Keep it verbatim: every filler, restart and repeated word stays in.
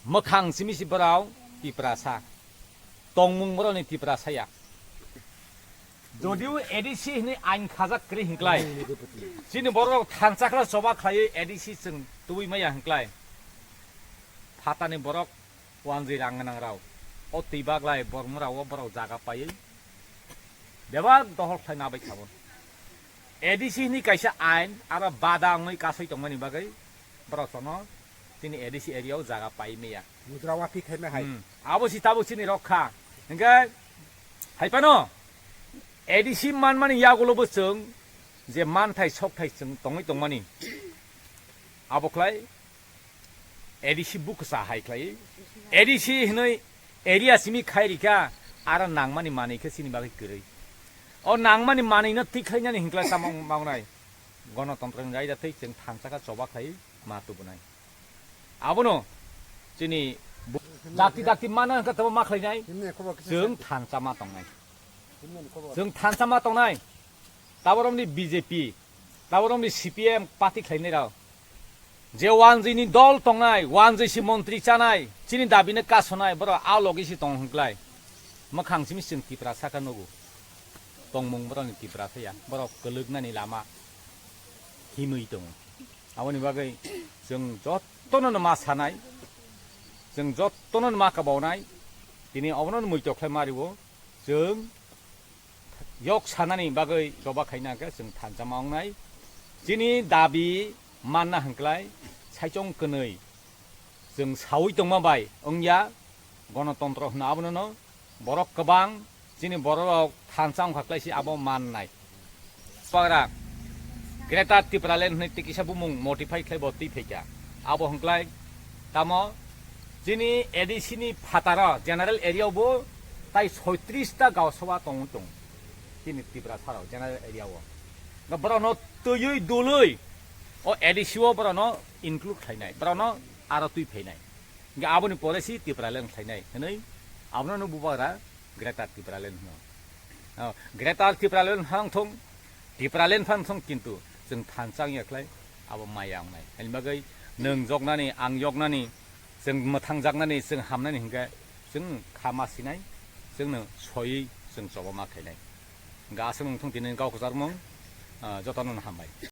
Mwkhang simi si borok Tiprasa. Tongmung borokni Tiprasa ya. Jodio A D C hwnwi ain khajak kwrwi hinklai. Chini borok thansa khlai choba khlaiwi A D C chwng tubui maya hinklai. Phatani borok wanjwi rang gwnang rao. O twi baglai bormung rao borok jaga paiwi. Bebak dohor khlai nabai thabo. A D C hwnwi kaisa ain aro bada wngwi kasui tongmani bagwi borok sono chini A D C area o jaga pai maya. Mudra wapi khaima hai. Hmm. Abo si tabuk chini rokha. Hingke hai phano A D C manmani yagulo bo chwng je manthai sokthai chwng tongwi tongmani. Abo khlai A D C buksa hai khlai. A D C hinoi area simi khai rikha aro nangmani manwi khe chini bagwi kwrwi. O nangmani manwi no thik khlainani hinklai tamo mawnai. Gonotontro ni raida tei chwng thansa kha choba khlai ma tubunai. Abono chini bu-, dakti dakti mana hwnkha tamo ma khlainai. Chwng thansa ma tongnai. Chwng thansa ma tongnai. Taboromni B J P, taboromni C P M party khlainai rao. Je wanjwini dol tongnai, wanjwi si montri chanai, chini dabino kasonai, borok a logi si tong hwnklai. Mwkhang simi chwng Tiprasa kha nugo. Tongmung borokni Tiprasa ya, borok kwlwknani lama himwi tongo. Aboni bagwi chwng jotono no ma sanai, chwng jotono no ma kabaunai, tini obono no muitok khlai mario, chwng yok sanani bagwi choba khaina hwnkhe chwng thansa ma wngnai. Chini dabi manna hwnkhlai saichung kwnwi chwng saui tongma bai wngya gonotontro hwnna abono no borok kwbang chini borok rok thansa wngkha khlai si abo mannai. Pagra Greater Tipraland hwnwi tei kisa bumung modify khlai bo twi phaikha. Abo hwnkhlai tamo chini A D C ni phataro general area bo tai soitris ta gaosabha tongwi tong chini Tiprasa rok general area o. Ga borok no twiwi dului o A D C o borok no include khlainai, borok no aro twi phainai. Hingke aboni pore si Tipraland khlainai hwnwi abono no bubagra Greater Tipraland hwno. O, Greater Tipraland hwng thung, Tipraland phano thung, kintu chwng thansa wngya khlai abo maya wngnai. Ani bagwi nwng joknani, ang joknani, chwng mwthang jaknani, chwng hamnani hwnkhe chwng kha ma sinai, chwngno soiwi chwng choba ma khainai. Hwnkhe aswk wng thung tini gau kwcharmung, ah, jotono hambai.